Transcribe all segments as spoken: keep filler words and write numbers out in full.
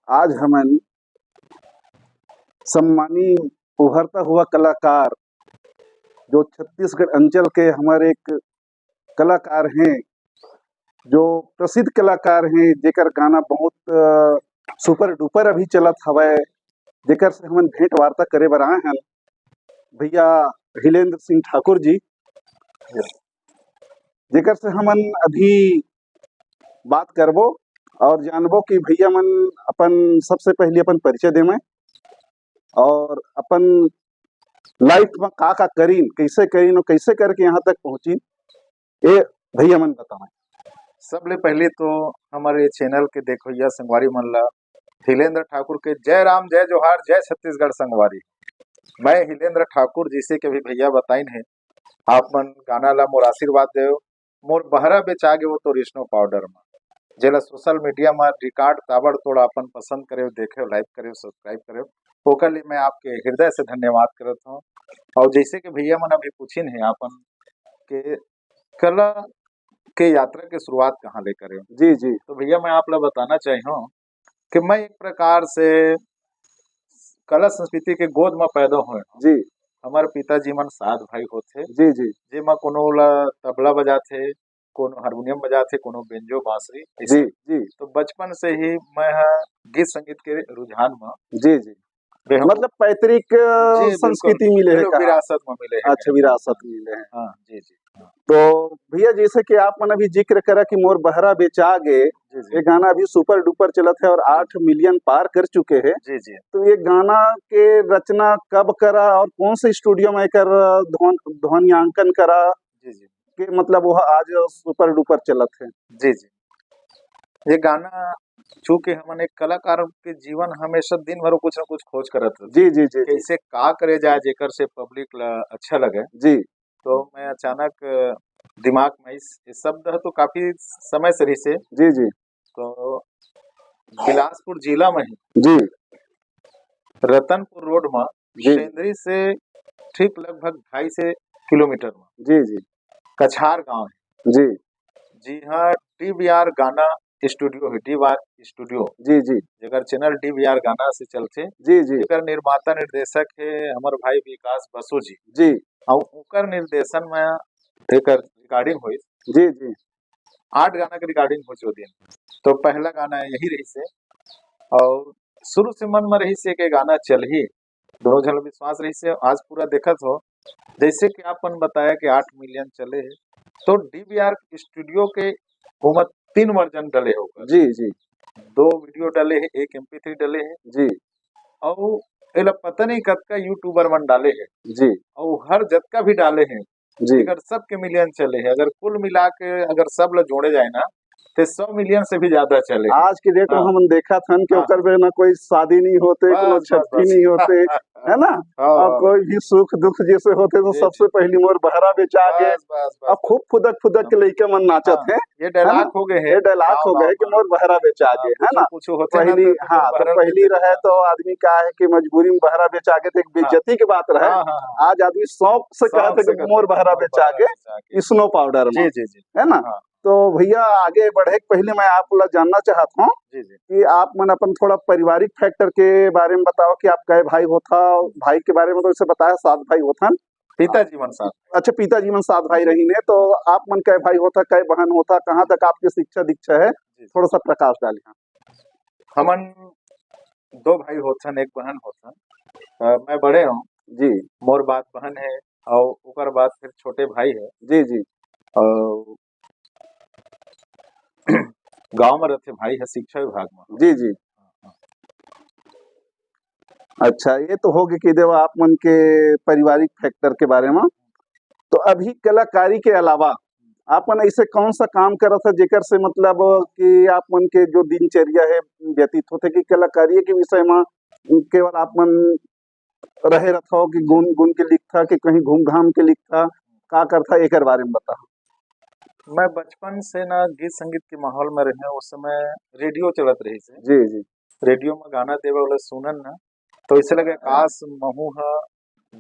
आज हमन सम्मानी उभरता हुआ कलाकार, जो छत्तीसगढ़ अंचल के हमर एक कलाकार हैं, जो प्रसिद्ध कलाकार हैं, जेकर गाना बहुत, अ, सुपर डुपर अभी चलत हवय, जेकर से हमन भेंट वार्ता करे बर आए हन, भैया हिलेंद्र सिंह ठाकुर जी, जेकर से हमन अभी बात करबो और जानबो कि भैया मन अपन, सबसे पहले अपन परिचय देवय और अपन लाइफ में का का करीन, कैसे करीन और कैसे करके यहाँ तक पहुँचीन, ए भैया मन बतावय। सबले पहले तो हमर ये चैनल के देखइया संगवारी मन ला हिलेंद्र ठाकुर के जय राम, जय जोहार, जय छत्तीसगढ़ संगवारी। मैं हिलेंद्र ठाकुर, जैसे कि अभी भैया बताइन हे, आप मन गाना ला मोर आशीर्वाद देव, मोर बहरा बेचा गे वो तो रिश्नो पाउडर में, जेला सोशल मीडिया में रिकॉर्ड ताबड़तोड़ अपन पसंद करे, देखे, लाइक करे, सब्सक्राइब करे, ओकर लिए मैं आपके हृदय से धन्यवाद करत हूँ। और जैसे कि भैया मन अभी पूछिन हे आपन के कला के यात्रा के शुरुआत कहाँ ले करे, जी, जी। तो भैया मैं आप ला बताना चाहिए कि मैं एक प्रकार से कला संस्कृति के गोद में पैदा होए हूँ। जी। हमर पिताजी मन सात भाई होथे, जी, जी। जेमा कोनो ला तबला बजाथे, कोनो हारमोनियम बजाथे, कोनो बेंजो, बांसुरी, ये जी, सब। जी। तो बचपन से ही मैं ह गीत संगीत के रुझान में जी, जी। बेहद मतलब पैतृक, अ, जी, बिल्कुल। संस्कृति मिले हे बिल्कुल, कहा? विरासत में मिले हे अच्छा, मेरे। विरासत मिले हे। हाँ, जी, जी। हाँ। तो भैया, जैसे कि आप मन अभी जिक्र करा कि मोर बहरा बेचा गे, जी, जी। ये गाना अभी सुपर डुपर चलत हे और आठ मिलियन पार कर चुके हे। जी, जी। तो ये गाना के रचना कब करा और कौन से स्टूडियो में एकर ध्वन-, ध्वनियांकन करा जी, जी। के मतलब वो आज सुपर डुपर चलत हे? जी, जी। ये गाना चूंकि हमन एक कलाकार के जीवन हमेशा दिन भर कुछ ना कुछ खोज करत रहथे। जी, जी, जी, जी। कैसे का करे जाए जेकर से पब्लिक ला अच्छा लगे। जी। तो मैं अचानक दिमाग में इस, इस शब्द ह तो काफी समय से रहिसे। जी, जी। तो बिलासपुर जिला में ही जी। रतनपुर रोड में जी। सेंदरी से ठीक लगभग ढाई से किलोमीटर में जी, जी। कछार गांव है। जी। जी हाँ, डीवीआर गाना स्टूडियो है, डीवीआर स्टूडियो। जी, जी। जेकर चैनल डीवीआर गाना से चलथे। जी, जी। जेकर निर्माता निर्देशक है हमर भाई विकास बसु जी। जी। और ओकर निर्देशन में एकर रिकॉर्डिंग हुई। जी, जी। आठ गाना के रिकॉर्डिंग हो चुके दिन। तो पहला गाना यही रहिसे और शुरू से मन में रहिसे के गाना चलही, दोनों झन विश्वास रहिसे। आज पूरा देखत हो, जैसे कि आपन बताया कि आठ मिलियन चले हे, तो डीवीआर स्टूडियो के ओमा तीन वर्जन डले होगा। जी, जी। दो वीडियो डले हे, एक एमपी थ्री डले हे। जी। अउ एला पता नहीं कतका यूट्यूबर मन डाले हे। जी। अउ हर जतका भी डाले हे, जी। एकर सबके मिलियन चले हे। अगर कुल मिला के अगर सब ला जोड़े जाए ना, ते सौ मिलियन से भी ज्यादा चले हे। आज के डेट में हाँ। हमन देखत हन कि हाँ। ओकर बिना कोई शादी नहीं होते, बस, कोनो बस, छट्ठी बस। नहीं होते, है ना? हाँ, और हाँ। कोई भी सुख दुख जैसे होते तो जी, सबसे जी। पहली मोर बहरा बेचा गे। बस, बस, बस, अब बस। खूब फुदक फुदक के हाँ। लइका मन नाचत हाँ। हे, ये है ना? डायलॉग हो गए हे। ये डायलॉग हाँ, हो गए हाँ, कि हाँ। मोर बहरा बेचा हाँ, गे, है कुछ, ना? कुछ होते पहली, ना तो हाँ, तो बहरा पहली बेचा रहे गे। तो आदमी का है कि मजबूरी में बहरा बेचा गे तो एक हाँ। बेइज्जती की बात रहे। हाँ, हाँ, हाँ। आज आदमी शौक से शौक कहते से कि कहते मोर हैं, बहरा मोर बेचा बहरा गे, बेचा गे। स्नो पाउडर जी, में, जी, जी। है ना? हाँ। तो भैया, आगे बढ़े के पहले मैं आप ला जानना चाहत हूँ जी, जी। कि आप मन अपन थोड़ा पारिवारिक फैक्टर के बारे में बताओ कि आप कै भाई होथा, भाई के बारे में तो इसे बताया, सात भाई होथन। पिताजी मन सात। अच्छा, पिताजी मन सात भाई रहीन हे, तो आप मन कै भाई होथा, कै बहन होथा, कहाँ तक आपके शिक्षा दीक्षा है, जी। थोड़ा सा प्रकाश डालिए। हमन दो भाई होथन, एक बहन होथन। अ, मैं बड़े हूँ। जी। मोर बाद बहन है और ओकर बाद फिर छोटे भाई है। जी, जी। और गांव में रहते भाई है शिक्षा विभाग में। जी, जी। अच्छा, ये तो हो गए कि देवा आप मन के पारिवारिक फैक्टर के बारे में। तो अभी कलाकारी के अलावा आप मन ऐसे कौन सा काम करत है जेकर से मतलब कि आप मन के जो दिनचर्या है व्यतीत होते कि कलाकारी के विषय में केवल आप मन रहे रथव कि गुन, गुन के लिखथा कि कहीं घूम घाम के लिखथा, का करथा एकर बारे में बताओ। मैं बचपन से ना गीत संगीत के माहौल में रहे, उस समय रेडियो चलत रहिस हे। जी, जी। रेडियो में गाना देवे वाला सुनन ना, तो ऐसे लगे काश महू ह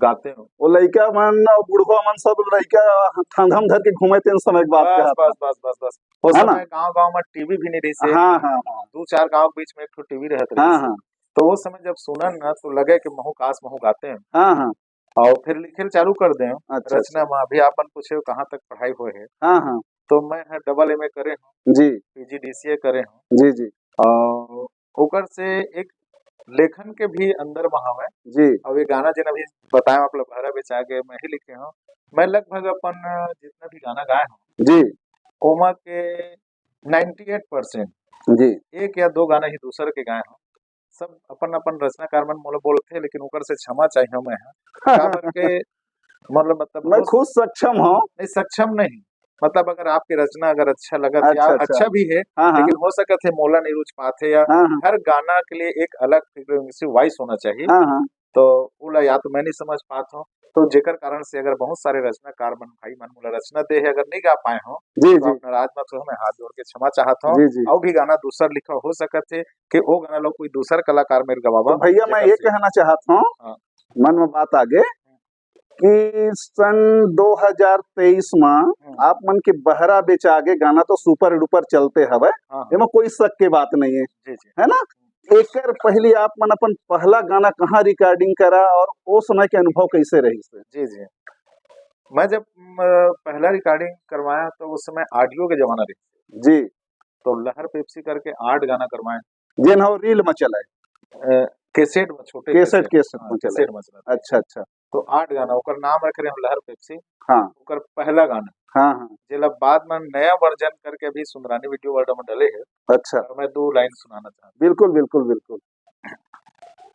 गाते हो। वो लइका मन अउ बुढ़वा मन सब लइका थांधम धर के घूमे तेन समय के बात बस, कहत बस, हन। बस, बस, बस। उस है ना? समय गांव-गांव में टीवी भी नहीं रहिस हे। हाँ, हाँ, हाँ। दू दू चार गांव के बीच में एक ठो टीवी रहत रहिस। हाँ, हाँ। तो वो समय जब सुनन ना, तो लगे कि महू काश महू गाते हैं। हाँ, हाँ। और फिर लिखे ल चालू कर दे। अच्छा, रचना अच्छा। में अभी आप मन पूछे हो कहाँ तक पढ़ाई होए है। हाँ, हाँ। तो मैं ह डबल एमए करे हूँ। जी। पीजीडीसीए करे हूँ। जी, जी। और ओकर से एक लेखन के भी अंदर में हवय। जी। और ये गाना जेन अभी बताए आप लोग, बहरा बेचा के मैं ही लिखे हूँ। मैं लगभग अपन जितना भी गाना गाए हूँ, जी। ओमा के नाइंटी एट परसेंट, जी। एक या दो गाना ही दूसर के गाए हूँ। सब अपन अपन रचनाकार मन मोला बोलथे, लेकिन ओकर से क्षमा चाहिए मैं ह। काबर के मतलब, मतलब मैं बहुत खुद सक्षम हूँ। नहीं, सक्षम नहीं, मतलब अगर आपके रचना अगर अच्छा लगत अच्छा, या अच्छा। अच्छा भी है, हाँ, हाँ। लेकिन हो सकत है मोला नहीं रुच पाथे या हाँ, हाँ। हर गाना के लिए एक अलग फ्रीक्वेंसी वॉइस होना चाहिए। हाँ, हाँ। तो ओला या तो मैं नहीं समझ पात हूँ, तो जेकर कारण से अगर बहुत सारे रचनाकार मन, भाई मन मोला रचना दे है, अगर नहीं गा पाए हो, जी, तो जी। अपना राज में तो मैं हाथ जोड़ के क्षमा चाहत हूँ। जी, जी। और भी गाना दूसर लिखा हो सकत है कि वो गाना लोग कोई दूसर कलाकार मेरे गवावा, तो भैया, मैं जेकर ये से कहना चाहत हूँ, हाँ। मन में बात आगे कि सन दो हज़ार तेईस में हम्म। आप मन के बहरा बेचा आगे गाना तो सुपर डुपर चलते हवय, हाँ, हाँ। एमा कोई शक के बात नहीं है, जी, जी। है ना? एकर पहली आप मन अपन पहला गाना कहाँ रिकॉर्डिंग करा और ओ समय के अनुभव कैसे रहिस? जी, जी। मैं जब, म, पहला रिकॉर्डिंग करवाया तो उस समय ऑडियो के जमाना रहिस। जी। तो लहर पेप्सी करके आठ गाना करवाए। जेन ह रील म चलय। अ, कैसेट म, छोटे कैसेट, कैसेट। कैसेट हाँ, म चलय। कैसेट म चलय। अच्छा, अच्छा। तो आठ गाना, ओकर नाम रखे रहे हम लहर पेप्सी। हाँ। ओकर पहला गाना। हाँ, हाँ। जेला बाद में नया वर्जन करके अभी सुंदरानी वीडियो वर्ल्ड में डले है। अच्छा। और मैं दो लाइन सुनाना चाहता हूँ। बिल्कुल, बिल्कुल, बिल्कुल।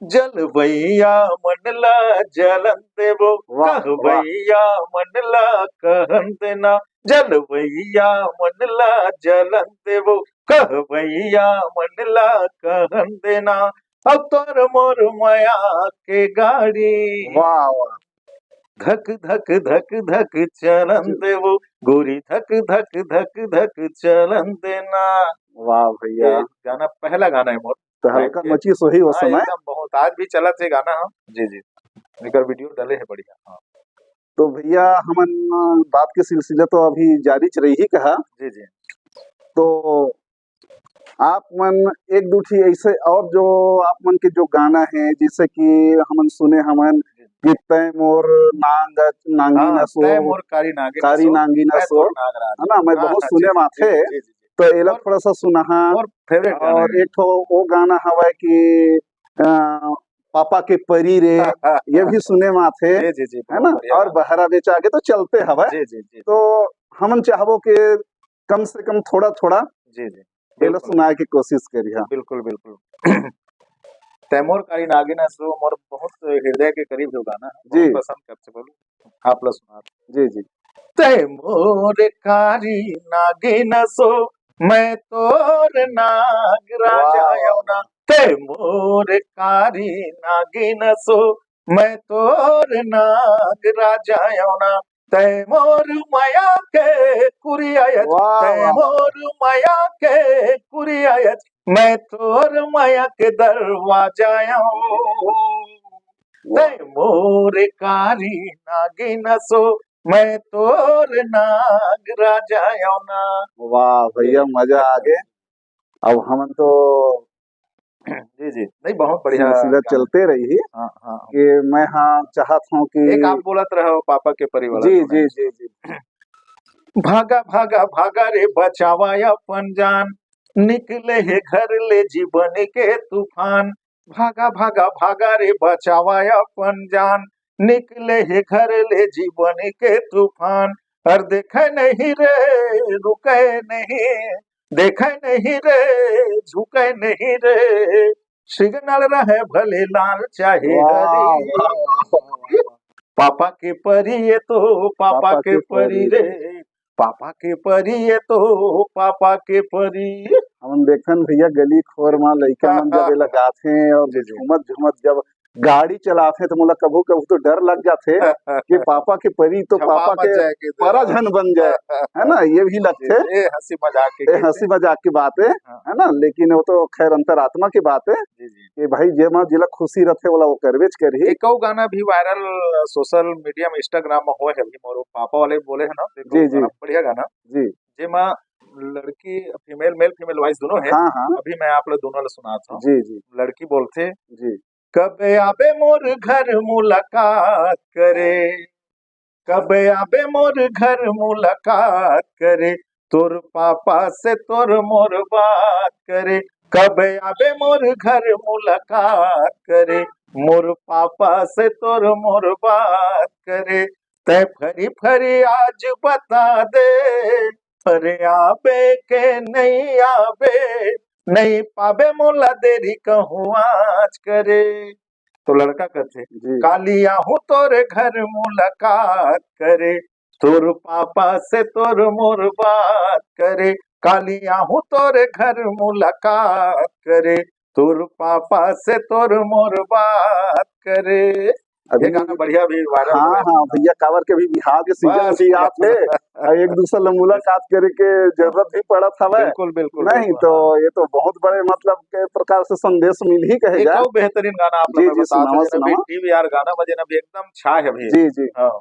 जलवैया मन ला जलन देबो, वाह, वाह। कहवैया मन ला कहन देना, जलवैया मन ला जलन देबो, कहवैया मन ला कहन देना, अब तोर मोर मया के गाड़ी। वाह, वाह। धक धक धक धक चलन जी। देबो, गोरी धक धक धक धक चलन देना। वाह भैया। ये गाना, पहला गाना है मोर। तो हल्का भाई के। मची सोही उस हाँ, समय। एकदम बहुत, आज भी चलत है गाना, हाँ। जी, जी। एकर वीडियो डले है बढ़िया, हाँ। तो भैया, हमन बात के सिलसिला तो अभी जारी च रही कहा। जी, जी। तो आप मन एक दू ठी ऐसे और जो आप मन के जो गाना है, जैसे कि हमन सुने हमन कि तै मोर नांग, नांगी हाँ, न सो, तै मोर कारी नांगी न कारी सो, नांगी न मैं सो, तोर नागराज। है ना? मैं हाँ, बहुत हाँ, सुने जी, जी, माथे, जी, जी, जी। तो एला और थोड़ा सा सुनाहा। और फेवरेट गाना और है। एक ठो वो गाना हवय कि, अ, पापा के परी रे, ये भी सुने माथे, जी, जी, जी, है बहुत ना? बढ़िया और गाना। बहरा बेचा आगे तो चलते हवय। जी, जी, जी, जी। तो हमन चाहबो कि कम से कम थोड़ा-थोड़ा जी, जी। एला बिल्कुल। सुनाए के कोशिश करिहा। बिल्कुल, बिल्कुल। तै मोर कारी नागिन अस वो मोर बहुत हृदय के करीब हो गाना, जी। बहुत पसंद करथे बोलू। आप ला सुना। जी, जी। तै मोर कारी नागिन सो, मैं तोर नागराज वाह, वाह, आयो ना। वाह। तै मोर कारी नागिन सो, मैं तोर नागराज आयो ना। तै मोर मया के कुरियायत, वाह, तै वाह, वाह। मोर मया के कुरियायत, मैं तोर मया के दरवाजा आयो। वाह। तै मोर कारी नागिन सो, मैं तोर नागराज आयो ना। वाह भैया, मजा आ गे। अब हमन तो जी, जी। नहीं, बहुत बढ़िया सिलसिला गाना। चलते रही हाँ, हाँ, हाँ। कि मैं हाँ चाहत हूँ कि एक आप बोलत रहो पापा के परी वाला जी, सुनाई। जी, जी, जी। भागा, भागा, भागा रे, बचावा अपन जान, निकले हे घर ले जीवन के तूफान। भागा, भागा, भागा रे, बचावा अपन जान, निकले हे घर ले जीवन के तूफान। अर देखे नहीं रे, रुके नहीं, देखे नहीं रे, झुके नहीं रे, सिग्नल रहे भले लाल चाहे वाह, हरी। वाह, वाह, वाह, वाह। पापा के परी ये तो, पापा पापा के के परी परी रे, रे। पापा के परी ये तो, पापा के परी। हमन देखन भैया गली खोर मा लइका मन जब एला गाथे और जी, जी। झूमत झूमत जब गाड़ी चलाथे तो मोला कभू कभू तो डर लग जाथे कि पापा के परी तो झपा पापा मत के जाए के परा झन बन जाए, है ना? ये भी लगथे। ये हंसी मजाक के ए, चीज हंसी है। मजाक की बात है, हाँ। है ना? लेकिन वो तो खैर अंतरात्मा की बात है जी, जी। कि भाई जेमा जिला खुशी रथे ओला वो करबेच करही। एक अउ गाना भी वायरल सोशल मीडिया में, Instagram में होए है अभी, मोर पापा वाले बोले है ना, देखो जी, जी। गाना, बढ़िया गाना। जी। जेमा लड़की, फीमेल, मेल फीमेल वॉइस दोनों है। हाँ, हाँ। अभी मैं आप लोग दोनों ला सुनात हूँ। जी, जी। लड़की बोलथे, जी। "कब आबे मोर घर मुलाकात करे, कब आबे मोर घर मुलाकात करे, तोर पापा से तोर मोर बात करे, कब आबे मोर घर मुलाकात करे, मोर पापा से तोर मोर बात करे, तै फरी फरी आज बता दे, अरे आबे के नहीं आबे, नहीं पाबे मोला देरी कहूँ आज करे।" तो लड़का कहथे, जी। "काली आहूँ तोर घर मुलाकात करे, तोर पापा से तोर मोर बात करे, काली आहूँ तोर घर मुलाकात करे, तोर पापा से तोर मोर बात करे।" अभी ये गाना बढ़िया भी वायरल हाँ, हुआ है। हाँ, भैया, काबर के अभी बिहाव के सीजन बस, भी भैया, आप है, और एक दूसरे से मुलाकात करे के जरूरत भी पड़त हवय। बिल्कुल, बिल्कुल, नहीं, बिल्कुल, तो हाँ। ये तो बहुत बड़े, मतलब, के प्रकार से संदेश मिल ही कहे एक जाए। और बेहतरीन गाना आप जी, लोग जी, बता सुनावा, सकते हैं, अभी सुनावा। डीवीआर गाना बजे ना, अभी एकदम छा है अभी। जी, जी। हाँ,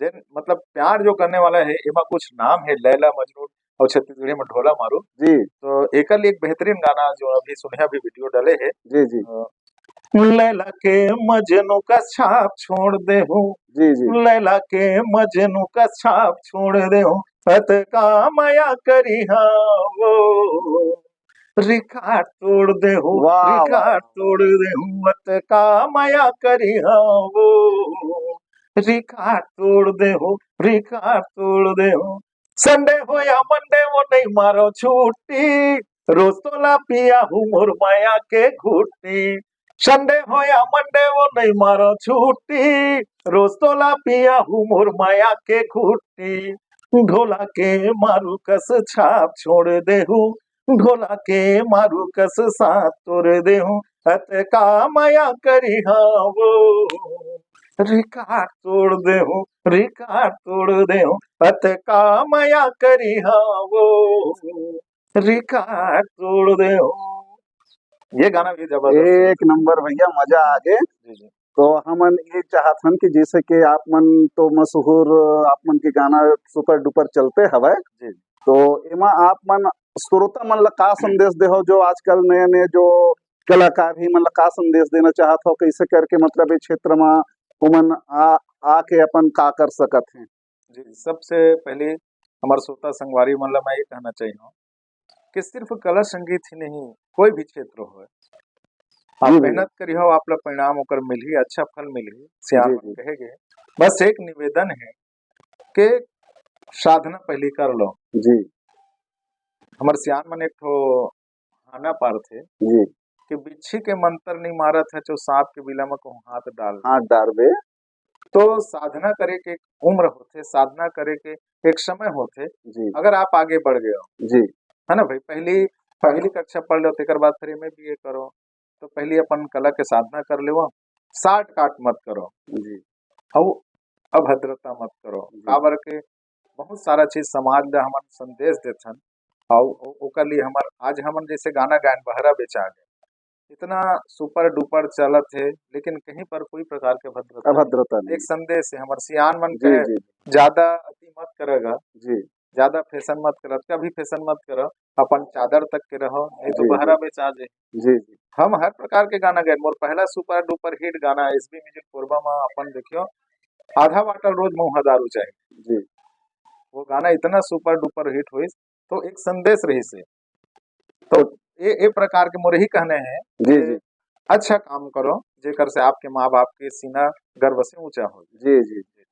जेन, मतलब, प्यार जो करने वाला है, एमा कुछ नाम है, लैला मजनू और छत्तीसगढ़ी में ढोला मारू। जी। तो एकर लिए एक बेहतरीन गाना जो अभी सुने, अभी वीडियो डले है। जी, जी। अ, लैला के मजनू का छाप छोड़ दे हूँ, जी, जी। लैला के मजनू का छाप छोड़ दे हूँ, अतका मया करी हाँ वो, रिकॉर्ड तोड़ दे हूँ, वाह, वाह। रिकॉर्ड तोड़ दे हूँ, अतका मया करी हाँ वो, रिकॉर्ड तोड़ दे हूँ, रिकॉर्ड तोड़ दे हूँ। संडे हो या मंडे वो नहीं मारो छुट्टी, रोज तोला पिया हूँ मोर माया के घुट्टी। संडे हो या मंडे वो नहीं मारो छुट्टी, रोज तोला पिया हूँ मोर माया के घुट्टी। ढोला के मारू कस छाप छोड़ दे हूँ, ढोला के मारू कस साथ तोड़ दे हूँ, अतका मया करी हाँ वो, रिकॉर्ड तोड़ दे हूँ, रिकॉर्ड तोड़ दे हूँ, अतका मया करी हाँ वो, रिकॉर्ड तोड़ दे हूँ। ये गाना भी जबरदस्त है। एक नंबर भैया, मजा आ गे। जी, जी। तो हमन ये चाहत हन कि जैसे कि आप मन तो मशहूर, आप मन के गाना सुपर डुपर चलते हवय। जी। तो एमा आप मन श्रोता मन ला का संदेश देहो, जो आजकल नए-नए जो कलाकार ही मन ला का संदेश देना चाहत हो, कैसे करके, मतलब, ये क्षेत्र मा ओमन आ, आके अपन का कर सकत हैं? जी, सबसे पहले हमर श्रोता संगवारी मन ला मैं ये कहना चाहिए कि सिर्फ कला संगीत ही नहीं, कोई भी क्षेत्र हो, आप जी, जी। मेहनत करिहो, आप ला परिणाम ओकर मिलही, अच्छा फल मिलही, सियान जी, मन जी। कहे गे। बस एक निवेदन है कि साधना पहली कर लो। जी। हमर सियान मन एक ठो हाना पारथे जी। कि बिच्छी के मंतर नहीं मारत है, जो सांप के बिला में कहूँ हाथ डाल दे। हाथ डालबे। तो साधना करे के एक उम्र होथे, साधना करे के एक समय होथे। जी। अगर आप आगे बढ़ गए हो, जी। है ना भाई, पहली, पहली कक्षा पढ़ लो, तेकर बाद फिर एमए बीए करो, तो पहली अपन कला के साधना कर लेवो, साठ काट मत करो। जी। अउ अभद्रता मत करो। जी। काबर के बहुत सारा चीज समाज ला हमन संदेश देथन, अउ ओ-, ओकर लिए हमर आज हमन जैसे गाना गायन बहरा बेचा गए, इतना सुपर डुपर चलत हे, लेकिन कहीं पर कोई प्रकार के अभद्रता नहीं। अभद्रता नहीं। एक संदेश है, हमर सियान मन जी, कहे, जी। ज्यादा अति मत करेगा, जी। ज्यादा फैशन मत करत, कभी फैशन मत करो, अपन चादर तक के रहो, नहीं तो जी, बहरा जी। बेचा जे। जी, जी। हम हर प्रकार के गाना गाए, मोर पहला सुपर डुपर हिट गाना एसबी म्यूजिक कोरबा में अपन देखियो, आधा बाटल रोज मऊहा दारू चाही। जी। वो गाना इतना सुपर डुपर हिट होइस, तो एक संदेश रहिस हे। तो ये, ये प्रकार के मोर ही कहने हैं जी, कि जी। अच्छा काम करो, जेकर से आपके माँ बाप के सीना गर्व से ऊंचा हो। जी, जी, जी।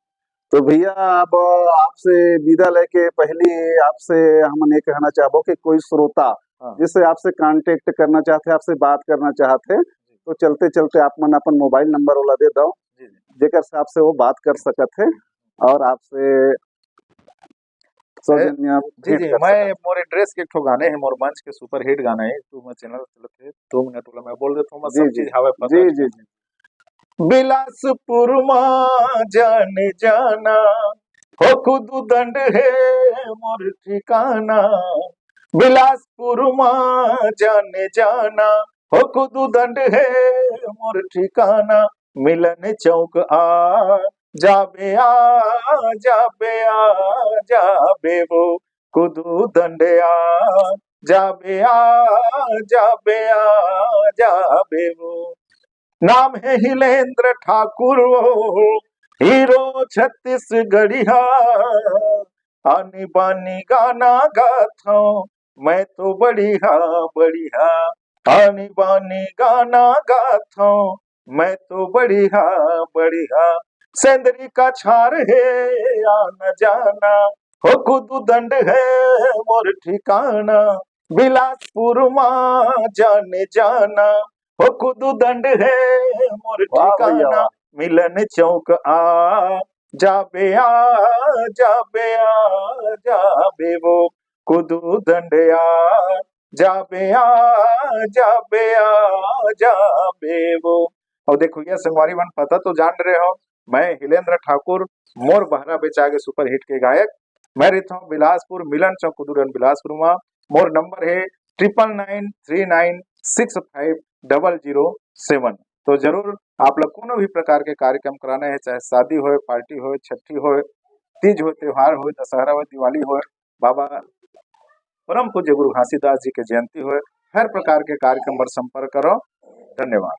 तो भैया, अब आपसे विदा लेके पहली आपसे हमन ये कहना चाहबो कि कोई श्रोता हाँ। जिससे आपसे कॉन्टैक्ट करना चाहते हैं, आपसे बात करना चाहते हैं, तो चलते चलते आप मन अपन मोबाइल नंबर वाला दे दो, जी, जी। जेकर से आपसे वो बात कर सकत है और आपसे सौजन्य जी, भेंट जी, कर मैं सकत। मोर एड्रेस के एक ठो गाने है, मोर मंच के सुपर हिट गाना है, तू मैं चैनल चलत है, दो मिनट वाला मैं बोल देता हूँ, मैं जी, सब जी। चीज हावे पता जी, है। जी, जी। बिलासपुर मा जाने जाना, हो खुद दंड है मोर ठिकाना। बिलासपुर मा जाने जाना, हो खुद दंड है मोर ठिकाना। मिलन चौक आ जाबे, आ जाबे, आ जाबे वो, कुदू दंडे आ जाबे, आ जाबे, आ जाबे वो। नाम है हिलेंद्र ठाकुर वो, हीरो छत्तीसगढ़िया। आनी बानी गाना गाथों मैं तो बढ़िया बढ़िया, आनी बानी गाना गाथों मैं तो बढ़िया बढ़िया। सेंदरी का छार है आना जाना, हो कुदू दंड है मोर ठिकाना। बिलासपुर मा जाने जाना, हो कुदू दंड है मोर वाह भैया, ठिकाना। वाह। मिलन चौक आ जाबे, आ जाबे, आ जाबे वो। कुदू दंड आ जाबे, आ जाबे, आ जाबे वो। और देखो ये संगवारी मन, पता तो जान रहे हो, मैं हिलेंद्र ठाकुर, मोर बहरा बेचागे सुपरहिट के गायक। मैं रहता हूँ बिलासपुर, मिलन चौक कुदूदंड बिलासपुर मा। मोर नंबर है triple nine three nine six five double zero seven। तो जरूर आप लोग कोनो भी प्रकार के कार्यक्रम कराना है, चाहे शादी होए, पार्टी होए, छठी होए, तीज होए, त्योहार होए, दशहरा होए, दिवाली होए, बाबा परम पूज्य गुरु घासीदास जी के जयंती होए, हर प्रकार के कार्यक्रम पर संपर्क करो। धन्यवाद।